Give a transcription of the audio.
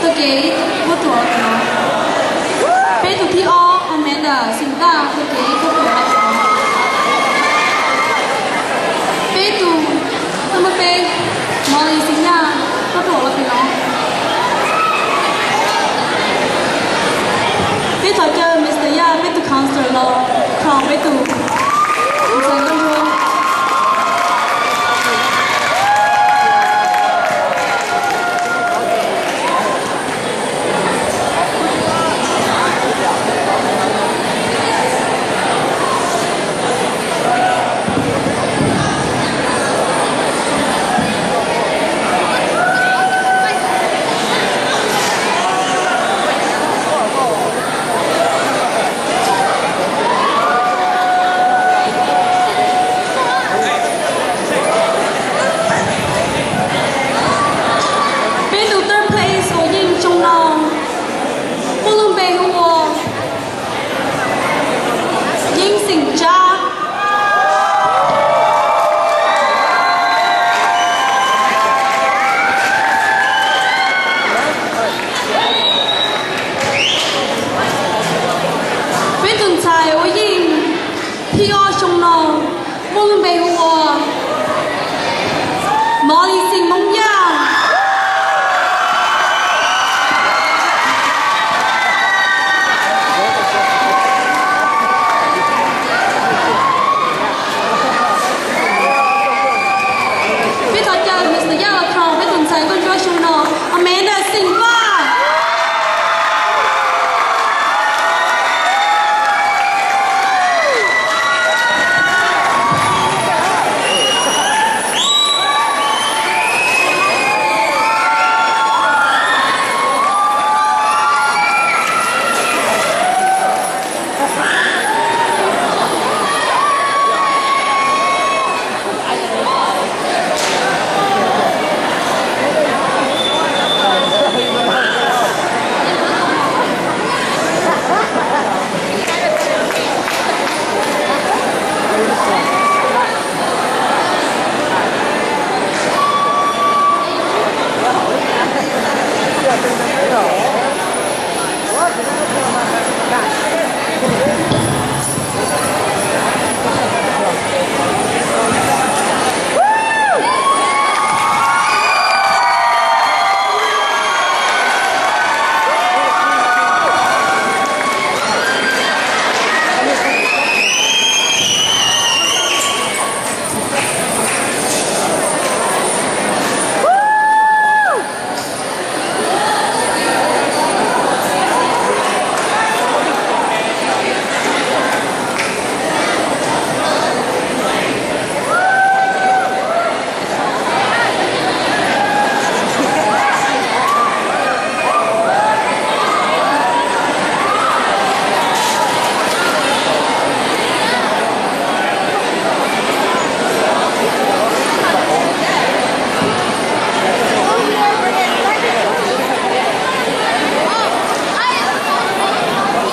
Taug kev tuaj ruam los pem no. Peb tus thib ob Amanda Xeem Vaj taug kev tuaj ruam los pem no. Peb tus thib peb Molly Xeem Yaj tuaj ruam los pem no. Peb thov caw Mister Yaj, peb tus counselor los kho peb tus ntxhais nkauj nraug. Peb tus third place uas yeej xyoo no muaj lub npe hu ua Yeej Xeem Tsab. Peb tus ntxhais uas yeej thib ob xyoo no muaj lub npe hu